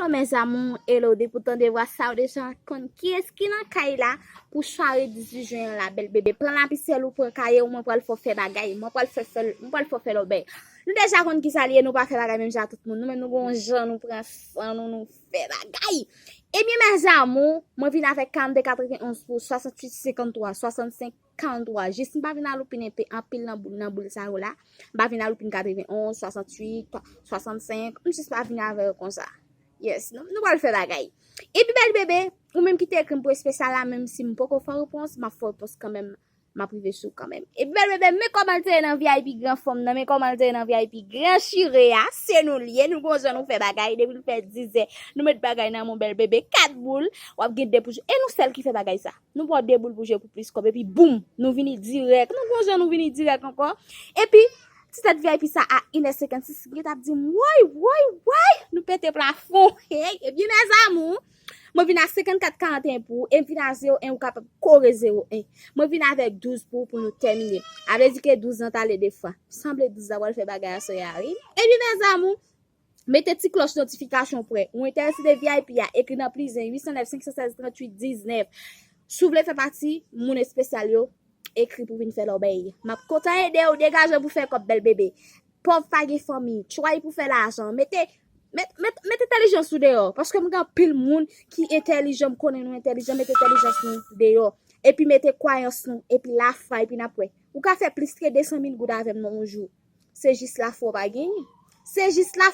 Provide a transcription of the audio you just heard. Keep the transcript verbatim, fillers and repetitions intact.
Mes amours, hello, depi w tande vwa sa, w deja konn kiyès ki nan kay la pou sware dizuit jen an la, bèl bebe. Pran lapisyèl ou, pran kaye w, mwen pral fè w fè bagay, mwen pral fè, fè, mwen pral fè w fè lòbèy. Nou deja konn kisa l ye, nou pa fè bagay menm jan ak tout moun. Nou menm nou gon jan nou pran san nou, nou fè bagay. Ebyen, mes amours, mwen vin avèk karannde katrevenonz pou swasanntuit senkanntwa, swasannsenk karannntwa. Jis m pa vin aloupin enpe anpil nan boul, nan boul sa yo la. M pa vin aloupin katrevenonz, swasanntuit, swasannsenk. M jis pa vin avè yo konsa. Yes, nou, nou pral fè bagay. Epi bèl bebe, ou menm ki te ekri m pou espesyal la, menm si m poko fè w repons, m ap fè w repons kanmenm. M ap rive sou kanmenm. Epi bèl bebe, men kòman l te ye nan V I P gran fanm nan, men kòman l te ye nan V I P gran chire a, se nou l ye, nou gon jan nou fè bagay, depi l fè dizè, nou met bagay nan men w bèl bebe, kat boul, w ap gen de pou jou. E nou sèl ki fè bagay sa. Nou ba w de boul pou jwe pou plis kòb, epi boum, nou vini dirèk. Nou gon jan nou vini dirèk ankò. Epi, ti tèt V I P sa a inè senkannsis, gen t ap di m, woy, woy, woy, nou pete plafon. Hey, ebyen, mes amours, mwen vin a senkannkat karanteyen pou ou, e m vin a zewo en, ou kapab kore zewo en. Mwen vin avèk douz pou ou pou nou tèmine. A vle di ke douz lan t ale de fwa. Sanble douz la pral fè bagay aswè a, wi. Ebyen, mes amours, mete ti klòch notifikasyon prè. Ou enterese de V I P a, ekri nan plizen uit san nèf senk san sèz tranntuit diznèf. Si w vle fè pati moun espesyal yo, ekri pou vin fè lòbèy. M ap kontan ede w, degaje w pou fè kòb, bèl bebe. Pòv pa gen fanmi, try pou fè lajan. Mete, met, met, met entèlijans ou deyò, paske m gen anpil moun ki entèlijan, m konnen nou entèlijan, met entèlijans nou deyò. Epi mete kwayans nou, epi lafwa, epi n ap wè. Ou ka fè plis ke de san mil goud avè m nan yon jou. Se jis lafwa w pa genyen. Se jis la,